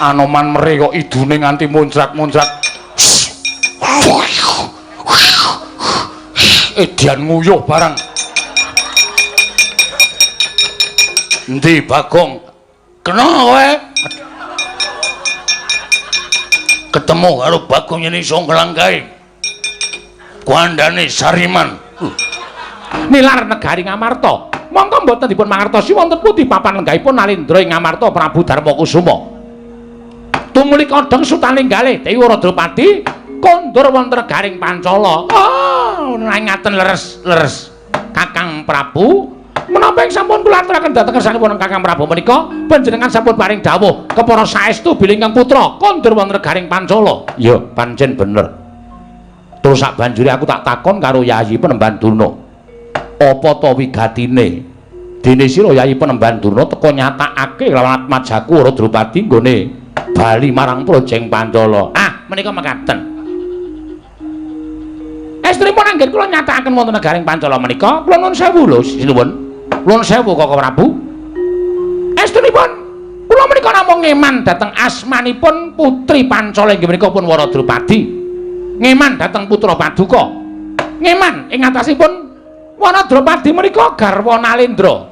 Anoman mere kok idune nganti muncrat-muncrat. Edian nguyuh barang. Endi Bagong? Kena kowe. Ketemu karo Bagong yen iso nglangkahe. Kuandane Sariman. Nilar negari Ngamarta. Mongko mboten dipun mangertosi wonten pundi papan lenggahipun Nalendra ing Ngamarta Prabu Darmakusuma. Tumuli kodheng sutalinggalih Dewi Wara Drupadi kondur wonten negaring Pancala. Oh, ngaten leres-leres Kakang Prabu. Menapa ing sampun kula aturaken dhateng kersanipun Kakang Prabu menika panjenengan sampun paring dawuh kepara saestu bilih ingkang putra kondur wonten negaring Pancala. Ya, pancen bener. Terus sak banjure aku tak takon karo Yayi Penemban Durna. Apa to wigatine? Dene sira Yayi Penemban Durna teka nyatakake lawan atmajaku Wara Drupadi nggone bali marang Projeng Pancala. Ah, menika mekaten. Estrinipun anggen kula nyatakaken wonten negaring Pancala menika, kula nuwun sewu lho, sinuwun. Nuwun sewu Kaka Prabu. Estrinipun kula menika namung ngeman dhateng asmanipun putri Pancala inggih menika pun Wara Drupadi. Ngeman dhateng putra paduka. Ngeman ing atasipun Wana Drupadi menika garwa Nalendra.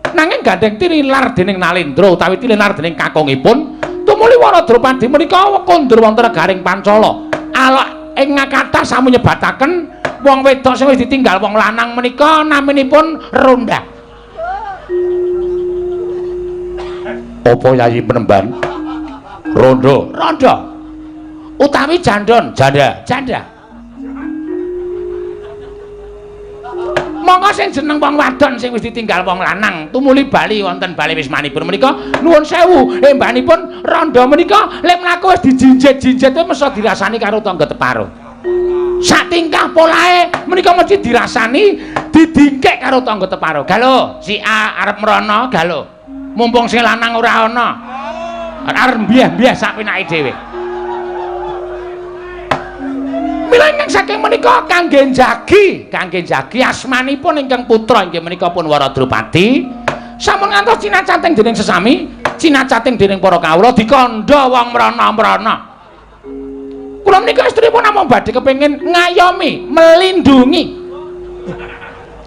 Nanging gandheng tinilar dening Nalendra utawi tinilar dening kakungipun, tumuli Wana Drupadi menika kondur wonten negaring Pancala. Alok ing kathah sampun nyebataken wong wedok sing wis ditinggal wong lanang menika naminipun Ronda. Apa Yayi Penemban? Rondo. Rondo. Utawi jandon, janda, janda. Monggo sing jeneng wong wadon sing wis ditinggal wong lanang tumuli bali wonten bali wismanipun menika nuwun sewu embanipun rondo menika lek mlaku wis dijinjit-jinjit mesa dirasani karo tangga teparo. Sak tingkah polahe menika mesti dirasani didingkek karo tangga teparo. Galo, si A arep mrono, galo. Mumpung sing lanang ora ana. Arep mbiah-mbiah sak penake dhewe. Mila ingkang saking menika kangge njagi asmanipun ingkang putra inggih menika pun Wara Drupadi sampun ngantos cinacating dening sesami, cinacating dening para kawula dikandha wong mrana-mrana. Kula menika estrinipun namung badhe kepengin ngayomi, melindungi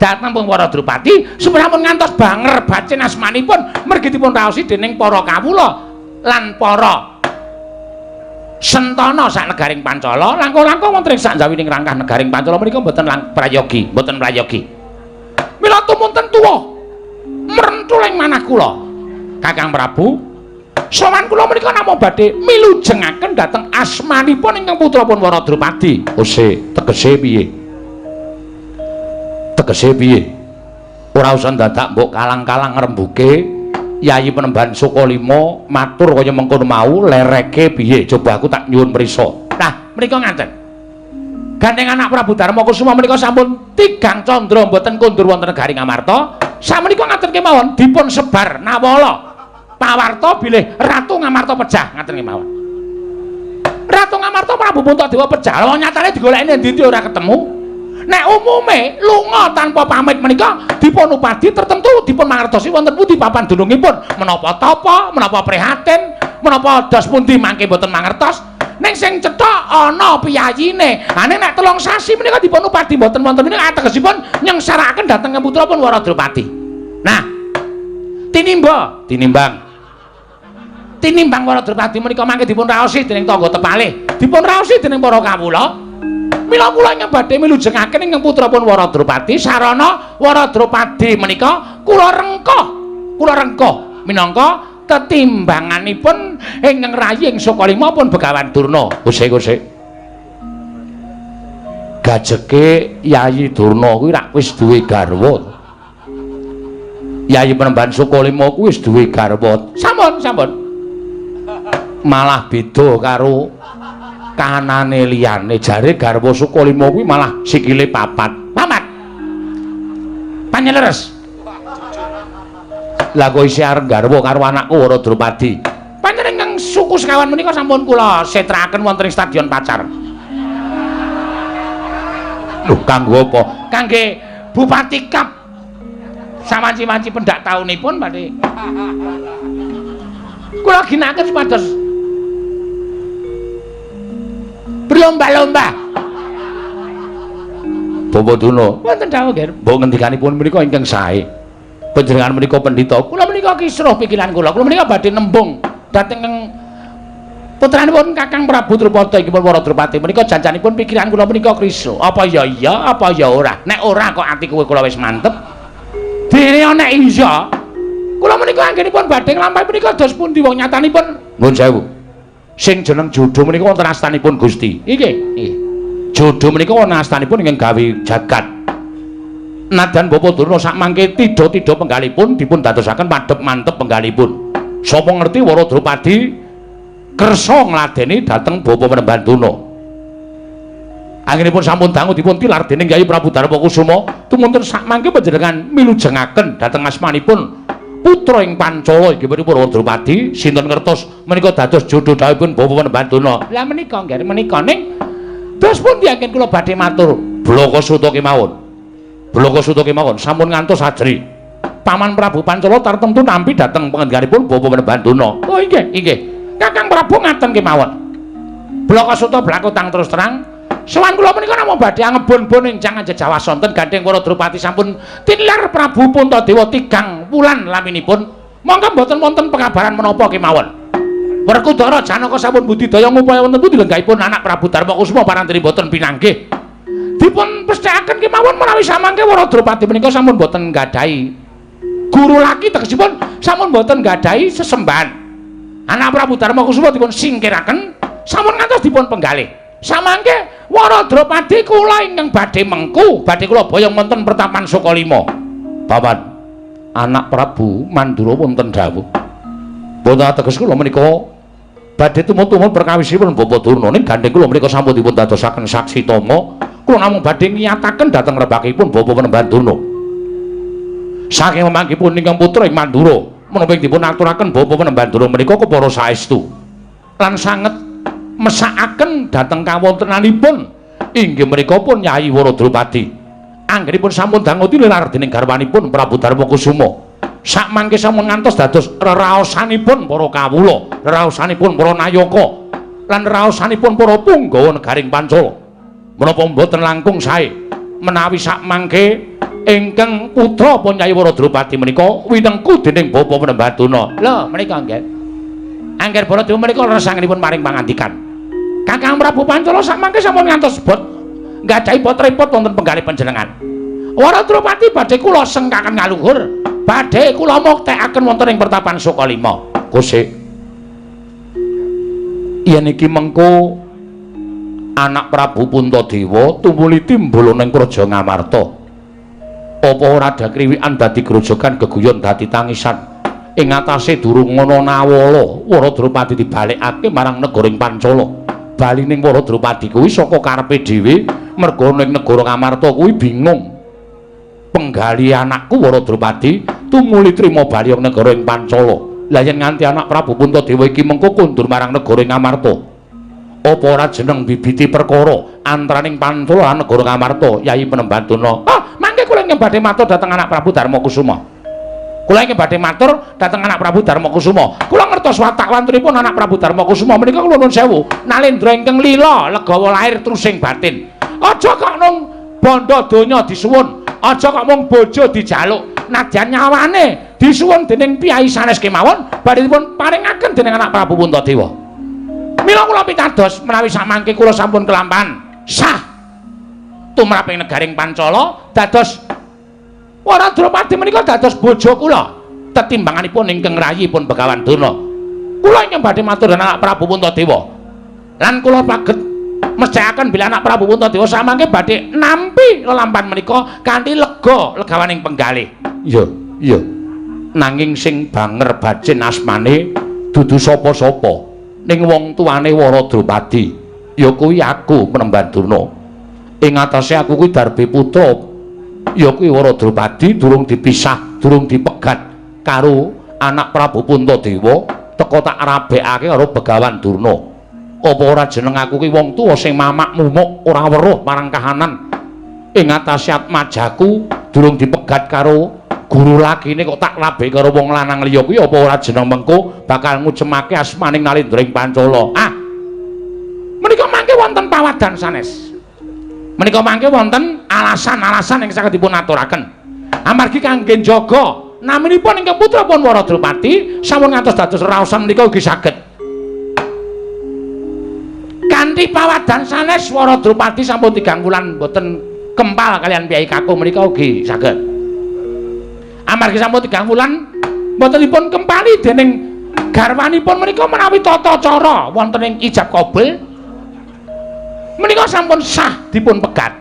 dhateng pun Wara Drupadi supaya sampun ngantos banger bacin asmanipun mergi dipun raosi dening para kawula lan para sentana sak negaring Pancala langkung-langkung wonten ing sakjawining rangkah negaring Pancala menika mboten prayogi, mboten prayogi. Mila tumunten tuwa mrentul ing manah kula. Kakang Prabu, sowan kula menika namung badhe milujengaken dhateng asmanipun ingkang putra pun Wara Drupadi. Ose, tegese piye? Tegese piye? Ora usah dadak mbok kalang-kalang ngrembuke. Yayi Penemban Sukalima matur kaya mengkono mau lereke piye? Coba aku tak nyuwun prisa. Nah, menika ngaten. Gandeng anak Prabu Darmakusuma menika sampun tigang candra mboten kondur wonten negari Ngamarta. Samenika ngaten kemawon dipun sebar nawala pawarta bilih Ratu Ngamarta pejah ngaten kemawon. Ratu Ngamarta Prabu Puntadewa pejah. Wong nyatane digoleki endi-endi ora ketemu. Nek umume lunga tanpa pamit menika dipun upadi tertentu dipun mangertosi wonten pundi papan dunungipun, menapa tapa, menapa prihatin, menapa dos pundi mangke mboten mangertos. Ning sing cetha ana piyayine. Ha nek 3 sasi menika dipun upadi mboten wonten menika ategesipun nyengsarakaken dhateng putra pun Wara Drupadi. Nah, tinimba, tinimbang. Tinimbang Wara Drupadi menika mangke dipun raosi dening tangga tepalih, dipun raosi dening para kawula. Mila kula ingkang badhe milujengaken ingkang putra pun Wara Drupadi sarana Wara Drupadi menika kula rengkuh minangka tetimbanganipun ingkang rayi ing Sukalima pun Begawan Durna. Kusik-kusik. Gajeke Yayi Durna kuwi rak wis duwe garwa. Yayi Penemban Sukalima kuwi wis duwe garwa. Sampun, sampun. Malah beda karo kahanane liyane. Jare garwa Sukalima kuwi malah sikile papat. Papat. Panjeleres. Lah kok isih arep garwa karo anakku Wara Drupadi. Panjenengan suku sekawan menika sampun kula setrakaken wonten ing Stadion Pacar. Lho kanggo apa? Kangge Bupati Kap. Sawanci-wanci pendak taunipun badhe. Kula ginakaken supados Berlomba-lomba. Bapak Durna, wonten dawuh nggih. Mbok ngendikanipun menika ingkang sae. Panjenengan menika pendhita, kula menika kisruh pikiran kula. Kula menika badhe nembung dhateng putranipun Kakang Prabu Drupada inggih pun Wara Drupadi menika janjanipun pikiran kula menika krisruh. Apa ya iya, apa ya ora? Nek ora kok ati kowe kula wis mantep. Dene nek iya, kula menika anggenipun badhe nglampahi menika dos pundi wong nyatanipun nuwun sewu. Sing jeneng jodho menika wonten astanipun Gusti. Nggih, nggih. Jodho menika wonten astanipun ingkang gawe jagat. Nadyan Bapak Durna sakmangke tidha-tidha penggalipun dipun dadosaken madhep mantep penggalipun. Sapa ngerti Wara Drupadi kersa ngladeni dhateng Bapak Panembahan Durna. Anggenipun sampun dangu dipun tilar dening Kyai Prabu Darma Kusuma, tumunten sakmangke panjenengan milujengaken dhateng asmanipun putra ing Pancala inggih punika Wara Drupadi, sinten ngertos menika dados jodho dhawuhipun Bapak Panembahan Durna. Lah menika nggih menika ning dos pundi anggen kula badhe matur? Blaka Suta kemawon. Blaka Suta kemawon sampun ngantos ajri. Paman Prabu Pancala tartemtu nampi dhateng pangendhikanipun Bapak Panembahan Durna. Oh inggih, inggih. Kakang Prabu ngaten kemawon. Blaka Suta blakutang terus terang, sowan kula menika namung badhe angebon-bon enjang anjejawa sonten gandheng Wara Drupadi sampun tilar Prabu Puntadewa tigang wulan laminipun. Monggo mboten wonten pekabaran menapa kemawon. Werkudara Janaka sampun budidaya ngupaya wonten pundi lenggahipun anak Prabu Darma Kusuma parantri mboten pinanggih. Dipun pesthekaken kemawon menawi samangke Wara Drupadi menika sampun mboten nggadahi guru laki, tegesipun sampun mboten nggadahi sesembahan. Anak Prabu Darma Kusuma dipun singkiraken sampun ngantos dipun penggalih. Samangke Wara Drupadi kula ingkang badhe mengku, badhe kula boyong wonten pertapan Sukalima. Paman, anak Prabu Mandura wonten dawuh. Boten ateges kula menika badhe tumut-tumut perkawisipun Bapak Durna ning gandheng kula menika sampun dipun dadosaken saksi tama. Kula namung badhe ngiyataken dhateng rebakipun Bapak Panembahan Durna. Saking memanggipun ingkang putra ing Mandura, menapa ing dipun aturaken Bapak Panembahan Durna menika kepara saestu lan sanget mesakaken dhateng kawontenanipun inggih menika pun Yayi Wara Drupadi. Anggenipun sampun dangu tilar dening garwanipun Prabu Darma Kusuma. Sakmangke sampun ngantos dados reraosanipun para kawula, reraosanipun para nayaka, lan reraosanipun para punggawa negaring Pancala. Menapa mboten langkung sae menawi sakmangke ingkang putra pun Yayi Wara Drupadi menika winengku dening Bapak Panembahan Durna. Lho menika nggih. Angger Baladewa menika leresanipun maring pangandikan. Kakang Prabu Pancala sakmangke sampun ngantos bot nggadahi bot repot wonten penggalih panjenengan. Wara Drupadi badhe kula sengkaken ngaluhur, badhe kula muktekaken wonten ing pertapan Sukalima. Kosek. Yen iki mengko anak Prabu Puntadewa tumuli timbul ning Praja Ngamarta. Apa ora ada kriwikan dadi grojogan geguyon dadi tangisan? Ing atase durung ana nawala, Wara Drupadi dibalekake marang negara ing Pancala. Bali ning Wara Drupadi kuwi saka karepe dhewe, merga ning negara Ngamarta kuwi bingung. Penggali anakku Wara Drupadi tumuli trima bali ing negara ing Pancala. Lah yen nganti anak Prabu Puntadewa iki mengko kondur marang negara ing Ngamarta, apa ora jeneng bibiti perkara antaraning Pancala lan negara Ngamarta? Yayi Panembahan Durna. Oh, mangke kula ingkang badhe matur dhateng anak Prabu Darma Kusuma. Kula ingkang badhe matur dhateng anak Prabu Darma Kusuma. Kula ngertos watak wantunipun anak Prabu Darma Kusuma menika kula nuwun sewu, nalendra ingkang lila legawa lahir trusing batin. Aja kok nung bondo donya disuwun, aja kok mung bojo dijaluk, nadyan nyawane disuwun dening piyai sanes kemawon badhe dipun paringaken dening anak Prabu Puntadewa. Mila kula pitados menawi samangke kula sampun kelampahan sah tumrap ing negaring Pancala dados Wara Drupadi menika dados bojo kula tetimbanganipun ingkang rayipun Begawan Durna. Kula ingkang badhe matur dhateng anak Prabu Puntadewa lan kula paget mesthekaken bilih anak Prabu Puntadewa samangke badhe nampi lelampahan menika kanthi lega legawaning penggalih. Iya, iya. Nanging sing banger bacin asmane dudu sapa-sapa ning wong tuane Wara Drupadi ya kuwi aku Panembahan Durna. Ing atase aku kuwi darbe putra ya kuwi Wara Drupadi durung dipisah, durung dipegat karo anak Prabu Puntadewa, teka tak rabekake karo Begawan Durna. Apa ora jeneng aku kuwi wong tuwa sing mamak mumuk ora weruh marang kahanan? Ing atase atmajaku durung dipegat karo guru lakine kok tak rabek karo wong lanang liya kuwi apa ora jeneng mengko bakal ngucemake asmaning Nalendra ing Pancala. Ah. Menika mangke wonten wonten pawadan sanes. Menika mangke wonten alasan-alasan ingkang saged dipun aturaken. Amargi kangge njaga naminipun ingkang putra pun Wara Drupadi sampun ngantos dados raosan menika ugi saged. Kanthi pawadan sanes Wara Drupadi sampun 3 wulan boten kempal kalian piyai kakung menika ugi saged. Amargi sampun 3 wulan boten dipun kempali dening garwanipun menika menawi tata cara wonten ing ijab kabul menika sampun sah dipun pegat.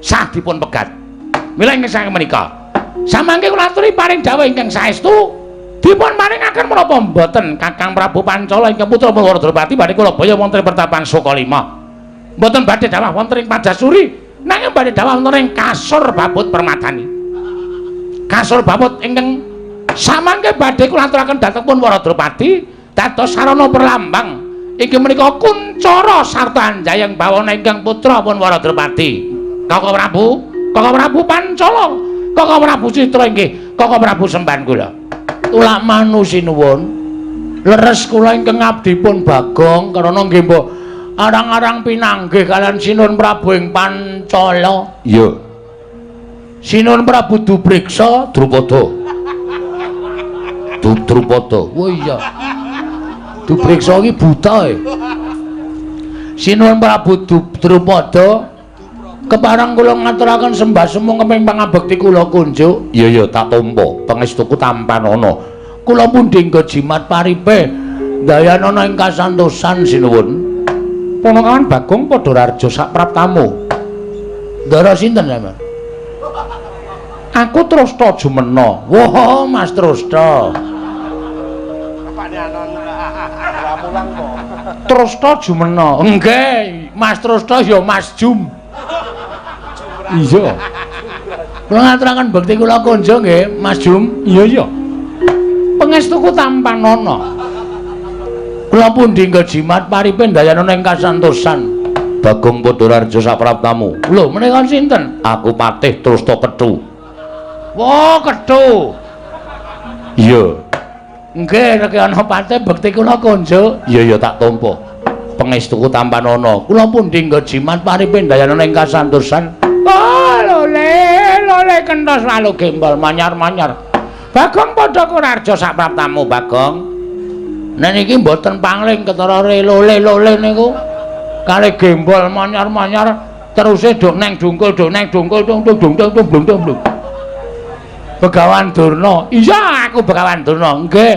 Sah dipun pegat. Mila ingkang saking menika samangke kula aturi paring dawuh ingkang saestu dipun paringaken menapa mboten Kakang Prabu Pancala ingkang putra Wara Drupadi badhe kula baya wonten pertapan Sukalima. Mboten badhe dawuh wonten ing Padasuri nanging badhe dawuh wonten ing Kasur Babut Permadani. Kasur Babut ingkang samangke badhe kula aturaken dhateng pun Wara Drupadi dados sarana perlambang inggih menika kuncara sarta anjayeng bawana ingkang putra pun Wara Drupadi. Kakang Prabu, Kakang Prabu Pancala, Kakang Prabu Citra inggih Kakang Prabu sembahan kula. Tulak manu sinuwun. Leres kula ingkang abdi pun Bagong karana nggih mbok arang-arang pinanggih kalian Sinuwun Prabu ing Pancala. Iya. Sinuwun Prabu Dupriksa Drupada. Drupada. Oh iya. Dupriksa iki buta e. Sinuwun Prabu Drupada kepareng kula ngaturaken sembah sumung ing pangabekti kula kunjuk. Iya iya tak tampa, pangestuku tampanana. Kula pundi nggo jimat paripe ndayanana ing kasantosan sinuwun. Ponokawan Bagong padha rarja sapraptamu. Ndara sinten sampeyan? Aku Trusta Jumena. Wah, Mas Trusta. Trusta Jumena. Nggih, Mas Trusta ya Mas Jum. Iya. Kula ngaturaken bekti kula kunjung nggih, Mas Jum. Iya iya. Pangestuku tampanana. Kula pundi nggo jimat paripe ndayanana ing kasantosan. Bagong padha rarja sapraptamu. Lho, menika sinten? Aku Patih Trusta Kethu. Wah, Kethu. Iya. Nggih, rek ana patih bekti kula kunjuk. Iya iya tak tampa. Pangestuku tampanana. Kula pundi nggo jimat paripe ndayanana ing kasantosan. Oh, lole, lole kentos lalu gembol manyar-manyar. Bagong padha kurarja sapraptamu, Bagong. Nek niki mboten pangling ketara lole-lole niku. Kali gembol manyar-manyar teruse dok neng dungkul dok neng dungkul dung dung dung dung dung dung dung. Begawan Durna. Iya, aku Begawan Durna. Nggih.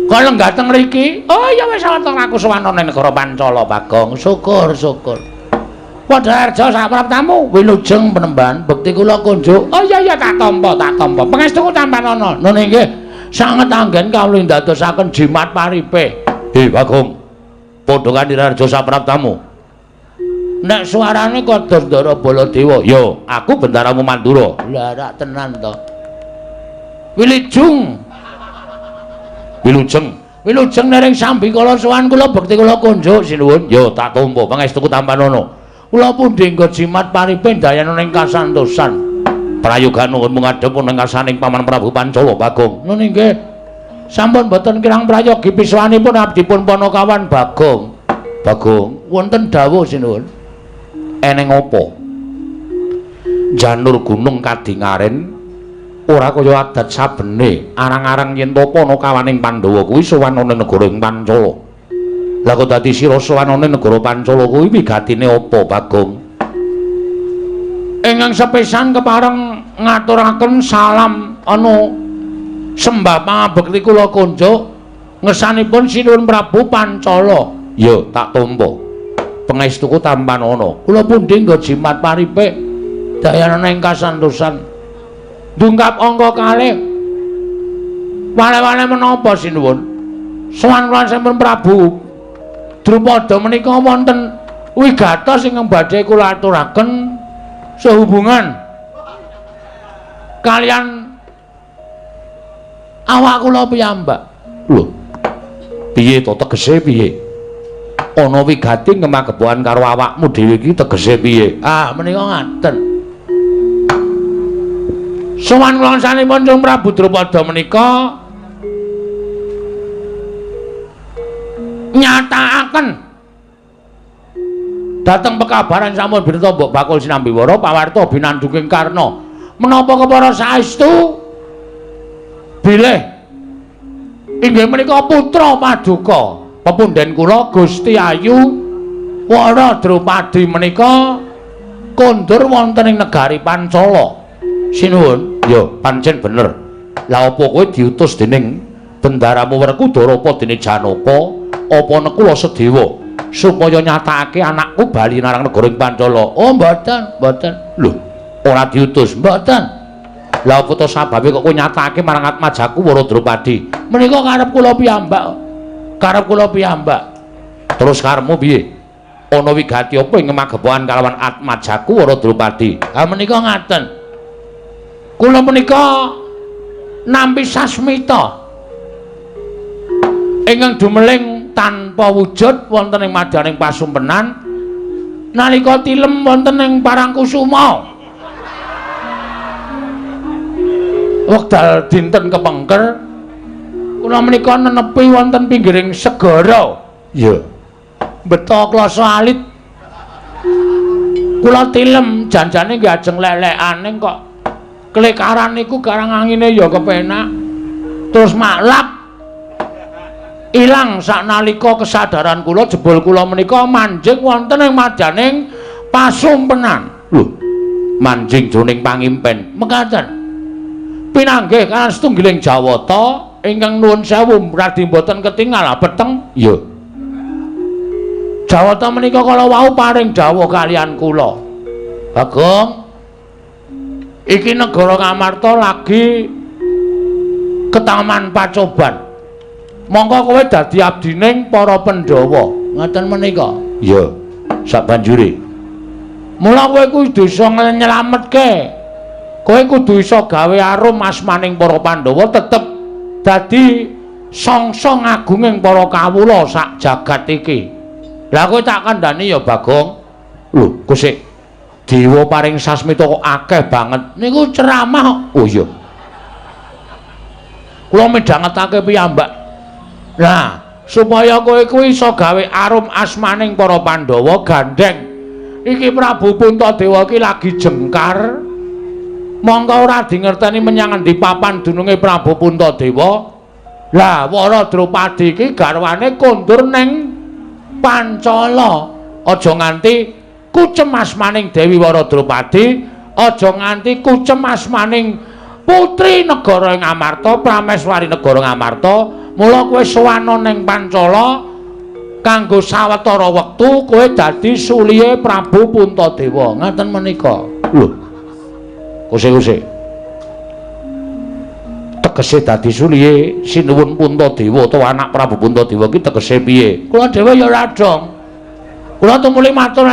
Kala nggateng mriki. Oh iya wis wonten aku sowan ana negara Pancala, Bagong. Syukur, syukur. Padha arja sapraptamu, wilujeng penemban bekti kula kunjuk. Oh iya iya tak tampa, tak tampa. Pangestuku tampanana. Nun inggih, sanget anggen kawula ndadosaken jimat paripe. He Bagong. Padha kanthi rarja sapraptamu. Nek suarane kados Ndara Baladewa. Yo, aku bendaramu Mandura. Lah rak tenan to. Wilujeng. Wilujeng. Wilujeng nering sambikala sowan kula bekti kula kunjuk sinuwun. Yo tak tampa, pangestuku tampanana. Kula pundi nggo jimat paripe ndayanana ing kasantosan. Prayoga nuwun ngadhep ing ngarsaning Paman Prabu Pancala Bagong. Nun inggih. Sampun boten kirang prayogi piswanipun abdi pun Ponokawan Bagong. Bagong, wonten dawuh sinuwun. Eneng apa? Janur gunung kadingaren ora kaya adat sabene arang-arang yen to Ponokawaning Pandhawa kuwi sowan ana negara ing Pancala. Lah kok dadi sira sowan ana negara Pancala kuwi wigatine apa, Bagong? Ingkang sepisan kepareng ngaturaken salam anu sembah pangabekti kula kunjuk ngersanipun Sinuwun Prabu Pancala. Ya, tak tampa. Pangestuku tampanana. Kula pundi nggo jimat paripe dayanana ing kasantosan. Dungkap angka kalih. Wale-wale menapa sinuwun? Sowan kula sampun Prabu Drupada menika wonten wigatos ingkang badhe kula aturaken sehubungan kalian awak kula piyambak. Lho. Piye to tegese piye? Ana wigati ngemagepokan karo awakmu dhewe iki tegese piye? Ah, menika ngaten. Sowan kula sanipun Sang Prabu Drupada menika nyatakaken Dhateng pekabaran sampun bineta Mbok Bakul Sinambiwara pawarta binandunging Karna. Menapa kepara saestu bilih inggih menika putra paduka pepunden kula Gusti Ayu Wara Drupadi menika kondur wonten ing negari Pancala. Sinuwun. Ya, pancen bener. Lah apa kowe diutus dening bendaramu Werkudara apa dene Janaka apa Nekula Sedewa supaya nyatakake anakku bali marang negara ing Pancala? Oh, mboten, mboten. Lho, ora diutus, mboten. Lah apa to sababe kok kowe nyatakake marang atmajaku Wara Drupadi? Menika karep kula piyambak. Karep kula piyambak. Terus karepmu piye? Ana wigati apa ing magepokan kalawan atmajaku Wara Drupadi? Ha menika ngaten. Kula menika nampi sasmita ingkang dumeling tanpa wujud wonten ing madyaning pasumpenan nalika tilem wonten ing Parangkusuma. Wekdal dinten kepengker kula menika nenepi wonten pinggiring segara. Iya. Beto klasa alit. Kula tilem janjane nggih ajeng lelekane kok klekaran niku garang angine ya kepenak. Terus maklap ilang saknalika kesadaran kula jebul kula menika manjing wonten ing madyaning pasumpenan. Lho, manjing jroning pangimpen. Mekaten. Pinanggih kaliyan setunggiling Jawata ingkang nuwun sewu radi mboten ketingal peteng. Iya. Jawata menika kala wau paring dawuh kaliyan kula. Bagong, iki negara Ngamarta lagi ketaman pacoban. Mongko kowe dadi abdining para Pandhawa. Ngaten menika. Iya. Sabanjure. Mula kowe kudu iso nyelametke. Kowe kudu iso gawe arum asmaning para Pandhawa tetep dadi songsong agunging para kawula sak jagat iki. Lah kowe tak kandhani ya Bagong. Lho, kok sik dewa paring sasmita kok akeh banget. Niku ceramah kok. Oh iya. Kula midhangetake piyambak. Lah, supaya kowe kuwi iso gawe arum asmaning para Pandhawa gandheng. Iki Prabu Puntadewa iki lagi jengkar. Mongko ora dingerteni menyang endi papan dununge Prabu Puntadewa. Lah, Wara Drupadi iki garwane kondur ning Pancala. Aja nganti kucem asmaning Dewi Wara Drupadi, aja nganti kucem asmaning putri negara Ngamarta, Prameswari negara Ngamarta. Mula kowe sowana ning Pancala kanggo sawetara wektu kowe dadi sulihe Prabu Puntadewa. Ngaten menika. Lho. Kuse-kuse. Tegese dadi sulihe Sinuwun Puntadewa utawa anak Prabu Puntadewa ki tegese piye? Kula dhewe ya ora dong. Kula tumuli matur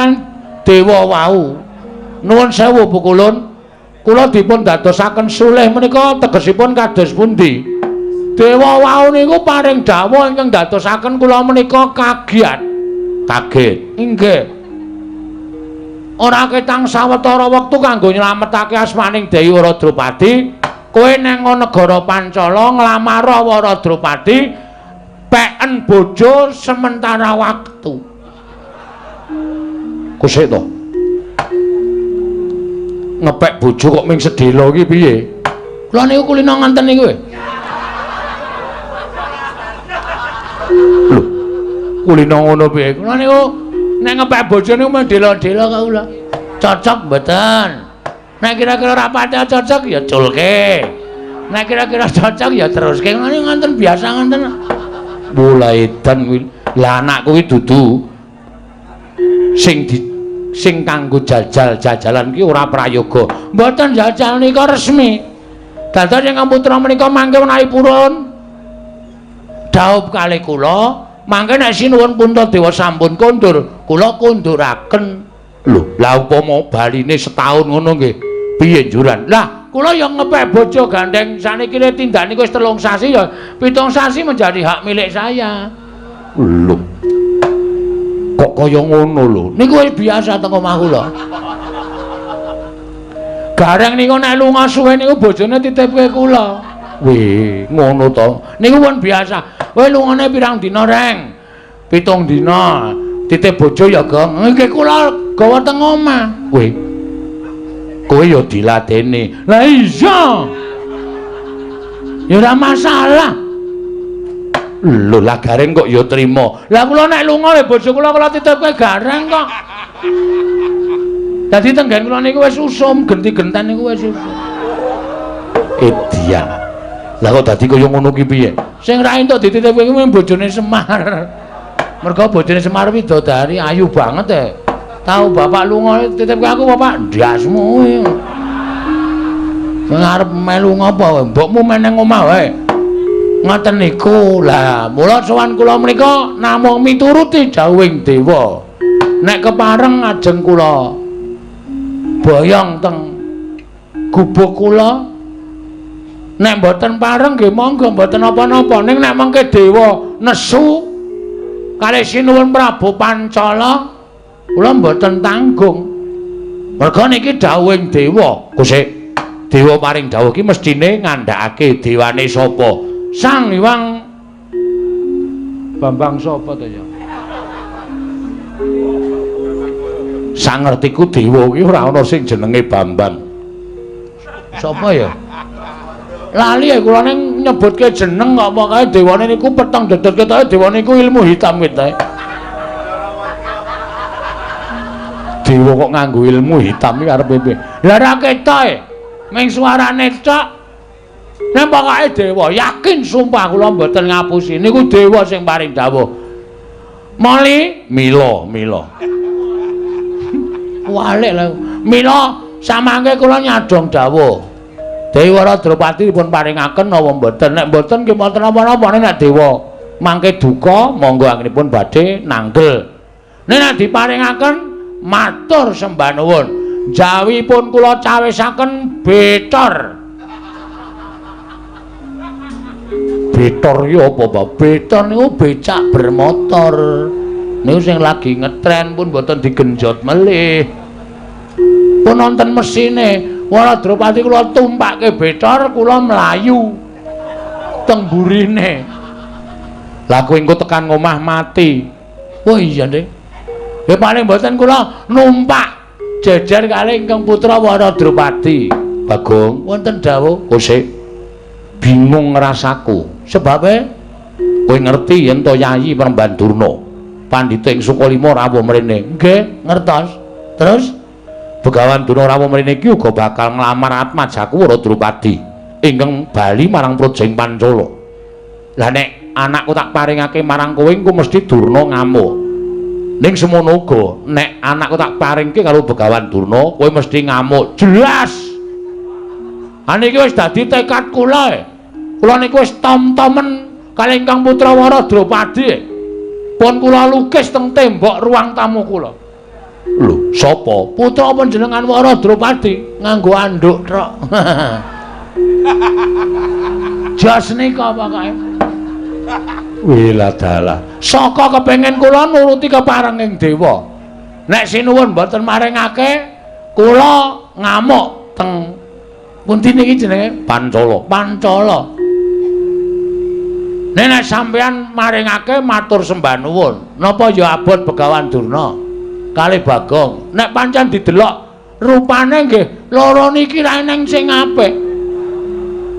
dewa wau. Nuwun sewu Pukulun. Kula dipun dadosaken sulih menika tegesipun kados pundi? Dewa wau niku paring dawuh ingkang dadosaken kula menika kagiat. Kaget. Inggih. Ora ketang sawetara wektu kanggo nyelametake asmaning Dewi Wara Drupadi, kowe nang negara Pancala nglamar Wara Drupadi peken bojo sementara waktu. Kusik to. Ngepek bojo kok ming sedhela iki piye? Kula niku kulino nganten niku. Lho, kulino ngono piye? Kula niku nek ngepek bojo niku mung dela-dela kok kula. Cocok mboten? Nek kira-kira ora pati cocok ya culke. Nek kira-kira cocok ya teruske. Ngene nganten biasa nganten. Mulai edan kuwi. Lah anakku kuwi dudu sing kanggo jajal-jajalan ki ora prayoga. Mboten jajal nika resmi. Dados ingkang putra menika mangke menawi purun dhaup kalih kula, mangke nek Sinuwun Puntadewa sampun kondur, kula konduraken. Lho, lah upama baline setahun ngono nggih, piye njuran? Lah, kula ya ngepek bojo gandeng saniki tindak niku wis 3 sasi ya, 7 sasi menjadi hak milik saya. Lho. Kok kaya ngono lho? Niku wis biasa teng omah kula. Gareng niku nek lunga suwe niku bojone titipke kula. Wih, ngono to. Niku pun biasa. Kowe lungane pirang dina, Reng? 7 dina. Titip bojo ya, Gong. Nggih kula gawa teng omah. Kowe. Kowe ya diladeni. Lah iya. Ya ora masalah. Lho lah Gareng kok ya trima. Lah kula nek lunga le bojo kula kula titipke Gareng kok. Dadi tenggen kula niku wis usum, genti-genten niku wis usum. Edian. Lah kok dadi kaya ngono ki piye? Sing ra entuk dititipke kuwi bojone Semar. Mergo bojone Semar widodari ayu banget e. Tau bapak lunga titipke aku bapak ndasmu kuwi. Sing arep melu ngopo? Mbokmu meneng omah wae. Ngoten niku. Lah mula sowan kula menika namung mituruti dawuhing dewa. Nek kepareng ajeng kula boyong teng gubuk kula. Nek mboten pareng nggih monggo mboten napa-napa. Ning nek mengke dewa nesu kalih Sinuwun Prabu Pancala kula mboten tanggung. Merga niki dawuhing dewa. Kusik dewa paring dawuh iki mesthine ngandhakake dewane sapa? Sang Hyang Bambang sapa to ya? Sangertiku dewa iki ora ana sing jenenge Bambang. Sapa ya? Lali ya kula ning nyebutke jeneng kok pokoke dewane niku peteng dedet ketoke dewane niku ilmu hitam ketoke. Dewa kok nganggo ilmu hitam iki arep piye? Lah ora ketoke. Ming suarane tok. Nek pokoke dewa yakin sumpah kula mboten ngapusi niku dewa sing paring dawuh. Moli mila mila. Walik lho. Mila samangke kula nyadhong dawuh. Dewi Wara Drupadi dipun paringaken napa mboten? Nek mboten nggih mboten napa-napa. Nek dewa mangke duka monggo anggenipun badhe nanggel. Nek nek diparingaken matur sembah nuwun. Jawipun kula cawisaken betor. Betor iki apa, Pak? Betor niku becak bermotor. Niku sing lagi ngetren pun mboten digenjot melih. Pun wonten mesine. Wara Drupadi kula tumpake betor kula mlayu teng burine. Lah kowe engko tekan ngomah mati. Oh iya, Dik. Ya paling mboten kula numpak jejer kalih ingkang putra Wara Drupadi. Bagong, wonten dawuh. Kosik bingung rasaku. Sebabe kowe ngerti yen to Yayi Premban Durna pandhita ing Sukalima rawuh mrene. Nggih, ngertos. Terus Begawan Durna rawuh mrene iki uga bakal nglamar atmajaku Wara Drupadi ingkang bali marang praja ing Pancala. Lah nek anakku tak paringake marang kowe engko mesti Durna ngamuk. Ning semono uga nek anakku tak paringke karo Begawan Durna kowe mesti ngamuk. Jelas. Ha niki wis dadi tekad kula. Kula niku wis tom-tomen kalih ingkang putra Wara Drupadi. Pun kula lukis teng tembok ruang tamu kula. Lho, sapa? Putra panjenengan Wara Drupadi nganggo anduk trok. Jos nika pokoke. Wiladalah. Saka kepengin kula nuruti keparenging dewa. Nek sinuwun mboten maringake, kula ngamuk teng pundi niki jenenge? Pancala. Pancala. Nek nek sampeyan maringake matur sembah nuwun. Napa ya abot Begawan Durna? Kalih Bagong. Nek pancen didelok rupane nggih loro niki ra eneng sing apik.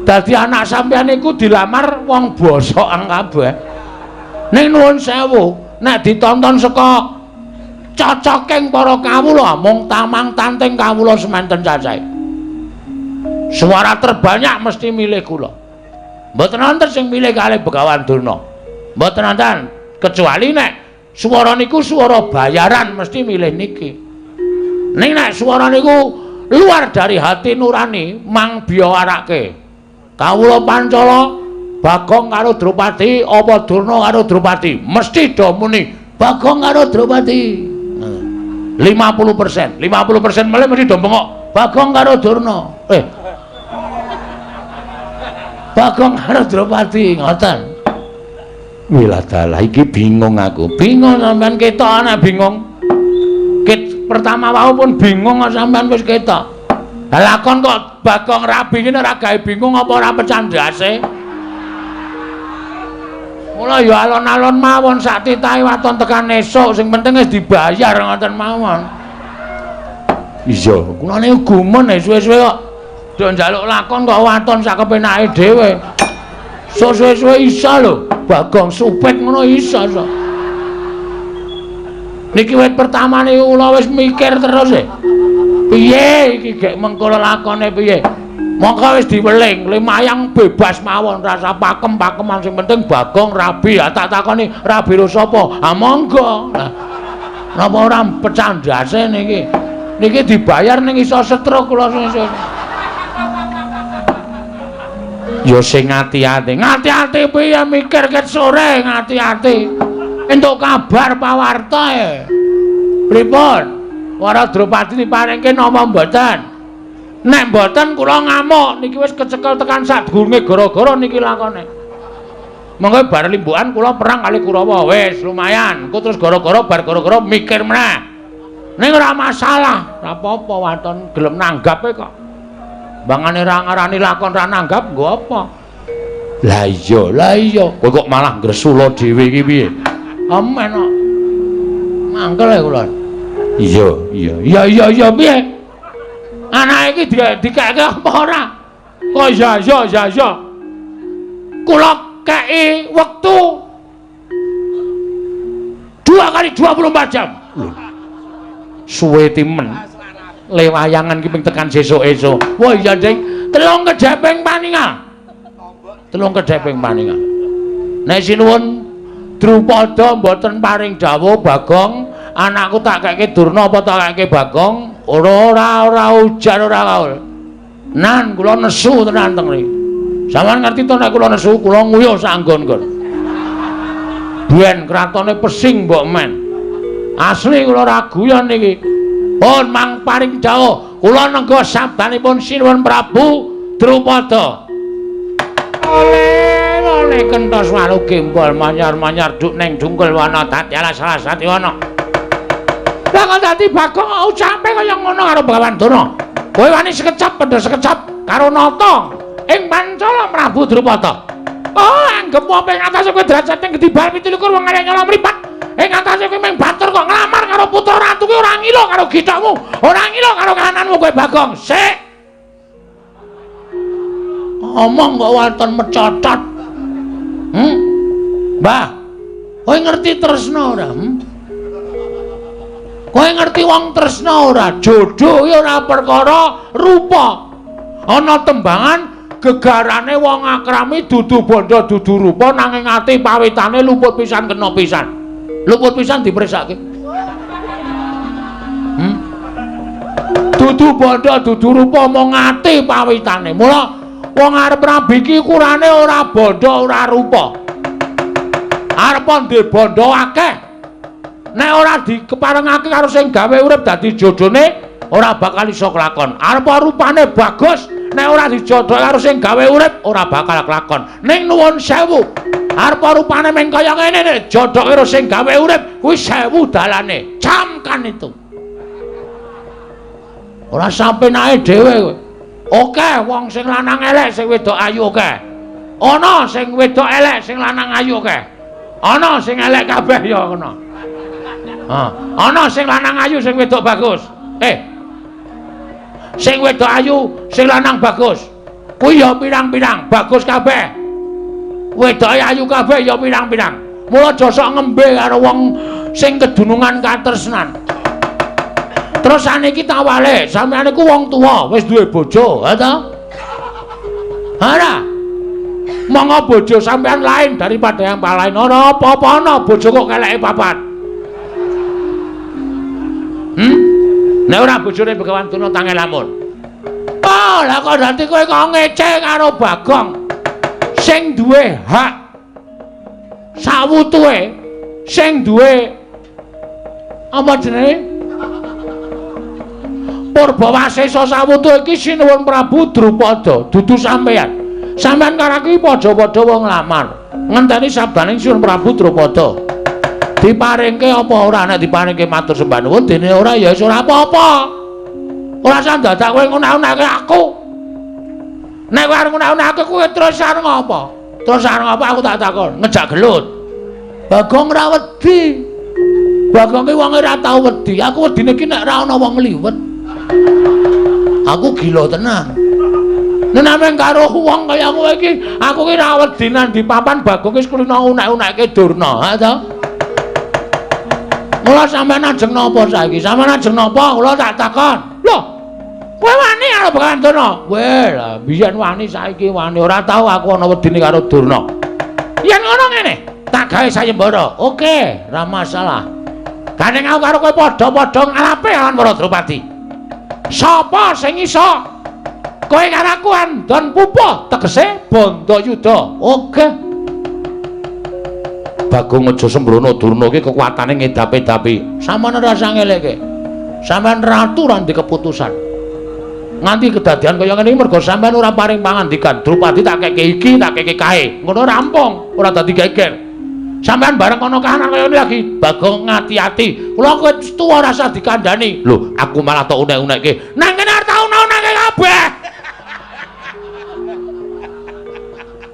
Dadi anak sampeyan niku dilamar wong bosokan kabeh. Ning nuwun sewu, nek ditonton saka cocoking para kawula mung tamang tanting kawula semanten cacahe. Suara terbanyak mesti milih kula. Mboten wonten sing milih kalih Begawan Durna. Mboten wonten, kecuali nek suara niku suara bayaran mesti milih niki. Ning nek suara niku luar dari hati nurani mang biyawarake. Kawula Pancala Bagong karo Drupadi apa Durna karo Drupadi mesti do muni Bagong karo Drupadi. 50%, 50% melih mesti do bengok Bagong karo Durna. Bagong karo Drupadi ngoten. Wiladalah iki bingung aku. Bingung sampean ketok anak bingung. Ket pertama wau pun bingung kok sampean wis ketok. Lah lakon kok Bagong rabi ngene ora gawe bingung apa ora pecah ndase. Mula ya alon-alon mawon sak titahe waton tekan esuk, sing penting wis dibayar ngoten mawon. Iya, kula niku gumun suwe-suwe kok do njaluk lakon kok waton sak kepenake dhewe. Suwe-suwe iso lho, Bagong supit ngono iso so. Niki wit pertama niku kula wis mikir terus e. Piye iki gek mengko lakone piye? Mongko wis diweling, lumayang bebas mawon rasa pakem-pakeman sing penting Bagong rabi. Ah tak takoni rabi ro sapa? Ah monggo. Lah napa ora pecah ndase niki? Niki dibayar ning iso stroke kula sesuk. Ya sing ati-ati. Ngati-ati piye mikir ket sore ngati-ati. Entuk kabar pawarta e. Pripun? Wara Drupadi diparingke napa mboten? Nek mboten kula ngamuk niki wis kecekel tekan sadurunge gara-gara niki lakone. Monggo bar limbukan kula perang kali Kurawa wis lumayan. Engko terus gara-gara bar gara-gara mikir meneh. Ning ora masalah, ora apa-apa waton gelem nanggape kok. Bangane ra ngarani lakon ra nanggap nggo apa? Lah iya, kowe kok malah ngresula dhewe iki piye? Amen kok. Mangkel e kula. Iya, iya. Iya, iya, iya piye? Anake iki dikeke apa ora? Kok iya, iya, iya, iya. Kula kei wektu 2 kali 24 jam. Lho. Suwe timen. Le wayangan ki ping tekan sesuk-esuk. Wah iya, Ding. Telung kedheping paningal. Telung kedheping paningal. Nek sinuwun Drupada mboten paring dawuh Bagong, anakku tak keke Durna apa tak keke Bagong? Ora ora ora ujar ora kaul. Nan kula nesu tenan teng mriki. Sampeyan ngerti to nek kula nesu kula nguyuh sak nggon-nggon. Biyen kratone pesing mbok men. Asli kula ora guyon niki. Pun mang paring dawuh, kula nengga sabdanipun Sinuwun Prabu Drupada. Oleh oleh kentos walu gembol manyar-manyar duk neng dungkul wana dadi alas alas dadi wana. Lah kok dadi Bagong ucape kaya ngono karo Begawan Durna. Kowe wani sekecap pendha sekecap karo nata ing Pancala Prabu Drupada. Oh, anggep apa ing atase kowe derajate gedhi bal 27 wong arek nyala mripat. Ing atase kowe mung batur kok nglamar karo putra ratu kuwi ora ngilo karo githokmu, ora ngilo karo kananmu kowe Bagong. Sik. Omong kok waton mecotot. Mbah, kowe ngerti tresna ora? Kowe ngerti wong tresna ora? Jodoh ya ora perkara rupa. Ana tembangan gegarane wong akrami dudu bondo dudu rupa nanging ati pawitane luput pisan kena pisan. Luput pisan dipresake. Dudu bondo dudu rupa mung ati pawitane. Mula wong arep rabi iki ukurane ora bondo ora rupa. Arep ndek bondo akeh. Nek ora dikeparengake karo sing gawe urip dadi jodhone ora bakal iso kelakon. Arep rupane bagus nek ora dijodhok karo sing gawe urip ora bakal kelakon. Ning nuwun sewu, arep rupane meng kaya ngene nek jodhok karo sing gawe urip kuwi sewu dalane. Camkan itu. Ora sampenake dhewe kowe. Oke, wong sing lanang elek sing wedok ayu oke. Ana sing wedok elek sing lanang ayu oke. Ana sing elek kabeh ya ngono. Ana sing lanang ayu sing wedok bagus. Sing wedok ayu, sing lanang bagus. Kuwi ya pirang-pirang, bagus kabeh. Wedoke ayu kabeh ya pirang-pirang. Mula aja sok ngembe karo wong sing kedunungan katresnan. Terus saniki tawale, sampeyan iku wong tuwa, wis duwe bojo, ha ta? Ora. Monggo bojo sampeyan lain daripada yang lain. Ora apa-apa ana bojo kok keleke papat. Nek ora bojone Begawan Durna tange lamun. Oh, lah kok dadi kowe kok ngece karo Bagong sing duwe hak sawutuhe, sing duwe apa jenenge? Purbawasesa sawutuhe iki Sinuwun Prabu Drupada, dudu sampeyan. Sampeyan karo aku iki padha-padha wong nglamar. Ngenteni sabdaning Sinuwun Prabu Drupada. Diparingke apa ora? Nek diparingke matur sembah nuwun, dene ora ya wis ora apa-apa. Ora usah dadak kowe ngunak-unake aku. Nek kowe arep ngunak-unake kowe terus arep ngopo? Terus arep apa aku tak takon, ngejak gelut. Bagong ora wedi. Bagong ki wong ora tau wedi. Aku wedine ki nek ora ana wong ngliwet. Aku gila tenan. Nek nameng karo wong kaya kowe iki, aku ki ora wedi nang di papan Bagong ki kulino unek-unekke Durna, ha to? Mula sampean ajeng napa saiki? Sampean ajeng napa? Kula tak takon. Lho, kowe wani karo Begawan Durna? Weh, lah biyen wani saiki wani ora tau aku ana wedine karo Durna. Yen ngono ngene, tak gawe sayembara. Oke, ora masalah. Gandeng aku karo kowe padha-padha ngalape lawan para Drupadi. Sapa sing iso? Kowe karo aku andon pupuh, tegese Bandayuda. Oke. Bagong aja sembrono, Durna iki kekuatane ngedapi-dapi. Sampeyan ora usah ngeleke. Sampeyan ratu ora ndek keputusan. Nganti kedadian kaya ngene iki mergo sampeyan ora paring pangandikan. Drupadi tak keke iki, tak keke kae. Ngono rampung, ora dadi geger. Sampeyan bareng ana kahanan kaya ngene lagi, Bagong ngati-ati. Kula kowe tuwa ora usah dikandhani. Lho, aku malah tok unek-unekke. Nang kene arep tak unek-unekke kabeh.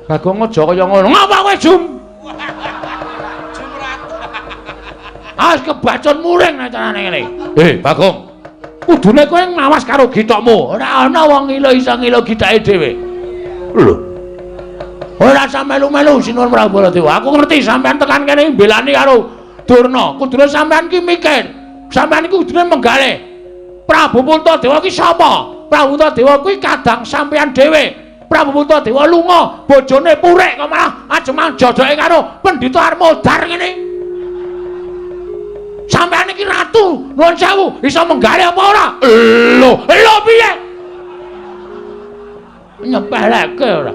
Bagong aja kaya ngono. Ngapa kowe jum? Awas kebacon muring nek carane ngene. Bagong. Kudune kowe ngawas karo githokmu. Ora ana wong ngilo iso ngilo githake dhewe. Lho. Ora usah melu-melu Sinuwun Prabu Baladewa. Aku ngerti sampean tekan kene mbelani karo Durna. Kudune sampean ki mikir. Sampean iki kudune menggalih. Prabu Puntadewa ki sapa? Prabu Puntadewa kuwi kadang sampean dhewe. Prabu Puntadewa lunga, bojone purik kok malah ajeng jodoke karo Pendhita Armodar ngene. Sampeyan iki ratu, nuwun sewu, iso menggalih apa ora? Lho, lho piye? Nyepeleke ora.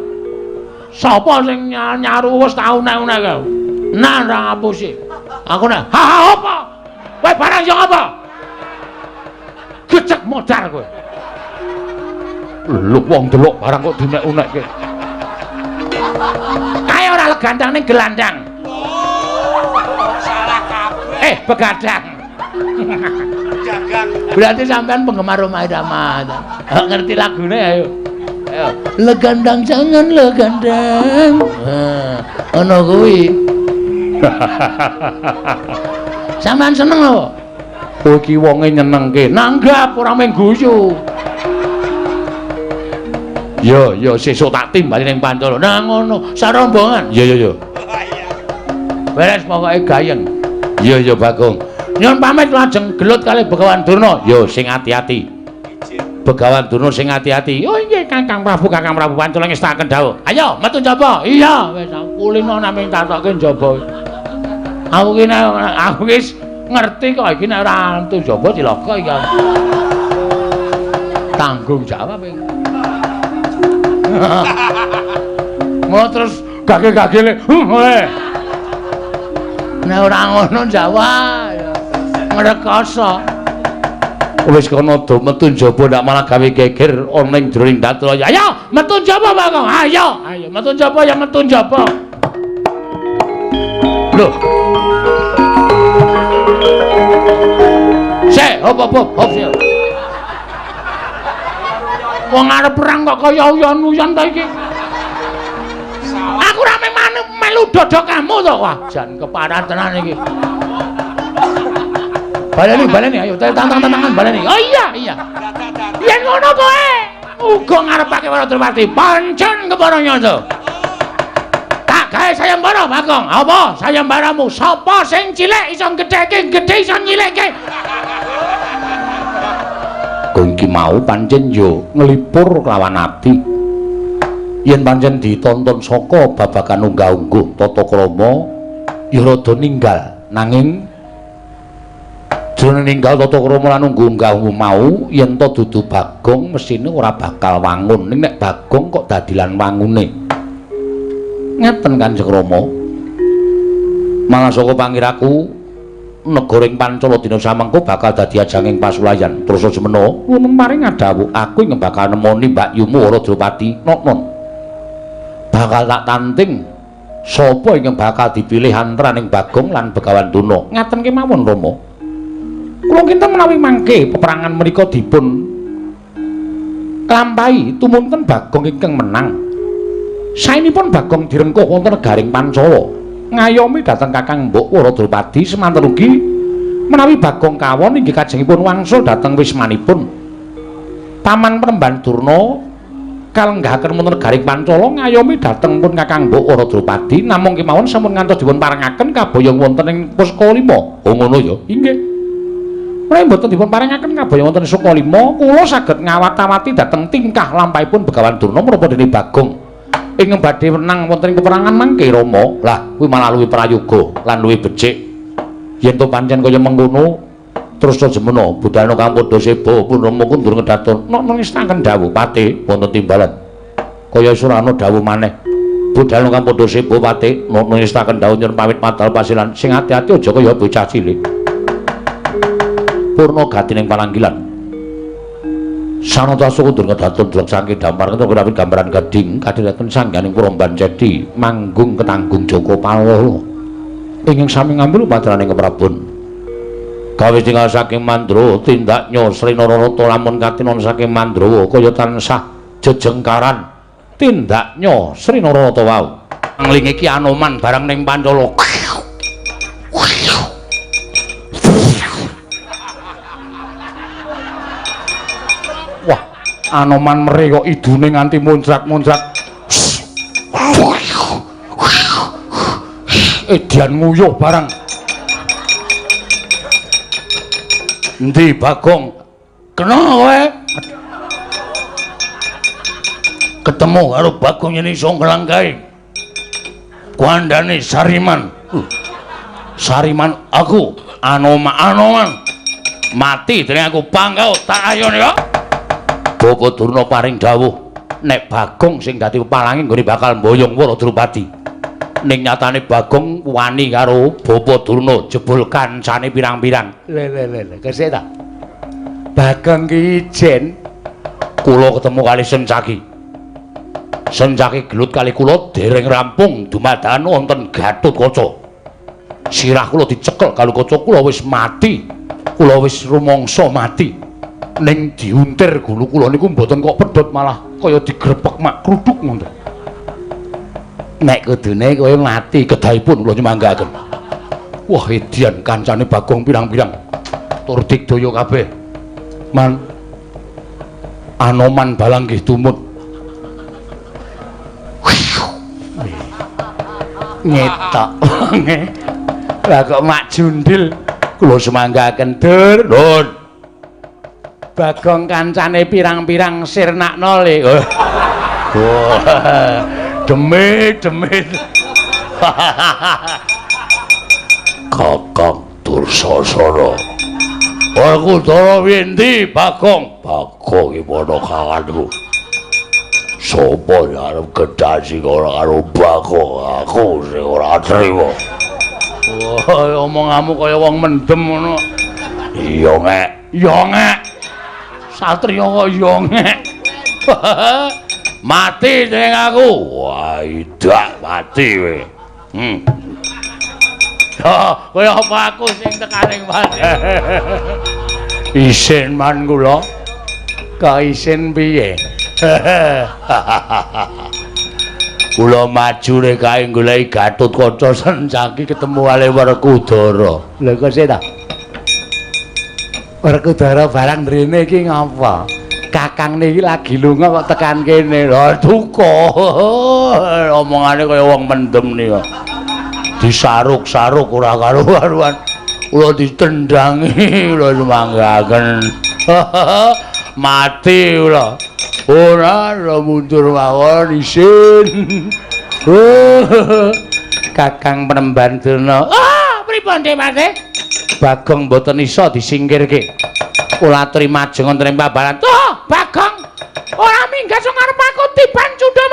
Sapa sing nyaru wis tau unek-unekke? Nah, ora ngapusi. Aku nek, ha ha apa? Kowe barang yo apa? Gecek modar kowe. Lho wong delok barang kok diunek-unekke. Kae ora legandang ning gelandang. Begadang. Dagang. Berarti sampean penggemar Rhoma Irama. Oh, ngerti lagune ayo. Ayo. Legandang jangan legandang. Nah, ono kuwi. Sampean seneng lho. Kowe iki wonge nyenengke. Nanggap ora mung guyu. Yo yo sesuk tak timbali ning Pancala. Nah ngono, sarombongan. Yo yo yo. Beres pokoke gayeng. Iya iya Bagong. Nyuwun pamit lajeng gelut kalih Begawan Durna. Yo sing ati-ati. Begawan Durna sing ati-ati. Oh inggih Kakang Prabu, Kakang Prabu Pancala ngestakaken dawuh. Ayo metu njaba. Iya wis kulino namung tatoke njaba. Aku ki aku wis ngerti kok iki nek ora metu njaba cilaka iki. Tanggung jawab iki. Ngono terus gage-gagele. Heh. Nek ora ngono Jawa ya ngrekoso. Wis kono do metu njaba ndak malah gawe geger ana ing jroning datraya. Ayo metu njaba Bagong. Ayo, ayo metu njaba ya metu njaba. Lho. Sik, hop hop hop sik. Wong arep perang kok kaya uyon-uyon ta iki. Aku ora melu dodok kamu to. Wah, jan keparan tenan iki. Baleni, baleni, ayo tantang-tantangan baleni. Oh iya, iya. Yen ngono kowe uga ngarepake para Drupadi. Pancen kepara nyata. Tak gawe sayembara, Bagong. Apa sayembaramu? Sapa sing cilik iso gedheke, gedhe iso nyilikke. Kowe iki mau pancen yo nglipur kelawan ati. Yen pancen ditonton saka babagan unggah-ungguh tata krama ya rada ninggal, nanging jroning ninggal tata krama lan unggah-ungguh mau yen to dudu Bagong mesine ora bakal wangun. Ning nek Bagong kok dadilan wangune. Ngeten Kanjeng Rama. Malah saka pangiraku negara ing Pancala dina samengko bakal dadi ajanging pasulayan. Terus aja mena lumen paring adhawuh aku ing bakal nemoni mbakyumu Wara Drupadi. Noknon. Bakal tak tanting sapa ingkang bakal dipilih antaraning Bagong lan Begawan Durna. Ngaten kemawon Rama. Kula kinten menawi mangke peperangan menika dipun lampahi tumunten Bagong ingkang menang. Saenipun Bagong direngkuh wonten negaring Pancala. Ngayomi dhateng Kakang Mbok Wara Drupadi semanten ugi menawi Bagong kawon inggih kajengipun wangsul dhateng wismanipun. Paman Penemban Durna kalenggahaken wonten negaring Pancala ngayomi dhateng pun Kakang Mbok Wara Drupadi namung kemawon sampun ngantos dipun parengaken kaboyong wonten ing Pusaka Lima. Oh ngono ya. Inggih. Menawi mboten dipun parengaken kaboyong wonten Suka Lima, kula saged ngawat-awati dhateng tingkah lampahipun Begawan Durna menapa dene Bagong ing badhe menang wonten ing peperangan mangke Rama. Lah kuwi malah luwih prayoga lan luwih becik. Yen to pancen kaya mengkono terus jemena budhana kang padha seba pun Rama kundur ngedaton. Nok nestaken dawuh Pate wonten timbalan. Kaya surana dawuh maneh. Budhana kang padha seba Pate nok nestaken dawuh nyuwun pamit madal pasilan sing ati-ati aja kaya bocah cilik. Purna gatining pananggilan. Sanata kundur ngedaton delok saking dampar ketemu rawit gambaran gading kadhiraken sangganing Puromban Cedi manggung ketanggung Joko Palolo ingkang sami ngambil upadaraning keprabon. Gawe tinggal saking Mandra tindaknya Sri Nararata lamun katinon saking Mandrawa kaya tansah jejengkaran tindaknya Sri Nararata wau. Angling iki Anoman barang ning Pancala. Wah, Anoman mere kok idune nganti muncrat-muncrat. Edian nguyuh barang. Endi Bagong? Kena kowe. Ketemu karo Bagong yen iso nglangkahi. Kuandane Sariman. Sariman aku, Anoman, Anoman. Mati dening aku pangkau tak ayone kok. Bapak Durna paring dawuh nek Bagong sing dadi pepalange nggone bakal mboyong Wara Drupadi. Ning nyatane Bagong wani karo Bapak Durna jebul kancane pirang-pirang. Le le le le, kesik ta? Bagong ki ijen kula ketemu kali Sencaki. Sencaki gelut kali kula dereng rampung dumadakan wonten Gatotkaca. Sirah kula dicekel karo kaca kula wis mati. Kula wis rumangsa mati. Ning diuntir gulu kula niku mboten kok pedhot malah kaya digrepek mak kruduk ngoten. Nek kudune kowe mati kedahipun kula nyumanggaaken. Wah edian kancane Bagong pirang-pirang tur digdaya kabeh. Man Anoman balang nggih tumut. Ngetok wonge. Lah kok mak jundil kula sumanggaaken dur. Nun. Bagong kancane pirang-pirang sirnakno le. Wah, demit demit. Kakang Dursasana. Werkudara endi Bagong? Bagong iki padha kawanku. Sopo sing arep gedhasi ora karo Bagong? Aku sing ora trima. Wah, omonganmu kaya wong mendem ngono. Iya ngek. Iya ngek. Satria kok iya ngek. Mati dening aku. Wah, idak mati kowe. Ya, kaya apa aku sing tekaning mati. Isin man kula. Kok isin piye? Kula maju rek kae goleki Gatotkaca Sencaki ketemu kali Werkudara. Lho kok sik ta? Werkudara barang mrene iki ngapa? Kakang niki lagi lunga kok tekan kene. Lha duka. Omongane kaya wong mendem nika. Disaruk-saruk ora karu-karuan. Kula ditendangi, kula sumanggaken. Mati kula. Ora ora mundur mawon isin. Kakang Penemban Durna. Ah, pripun Dik Mate? Bagong mboten iso disingkirke. Kula aturi majeng wonten ing pabaran. Oh, Bagong. Ora minggat sing arep aku tiban cundha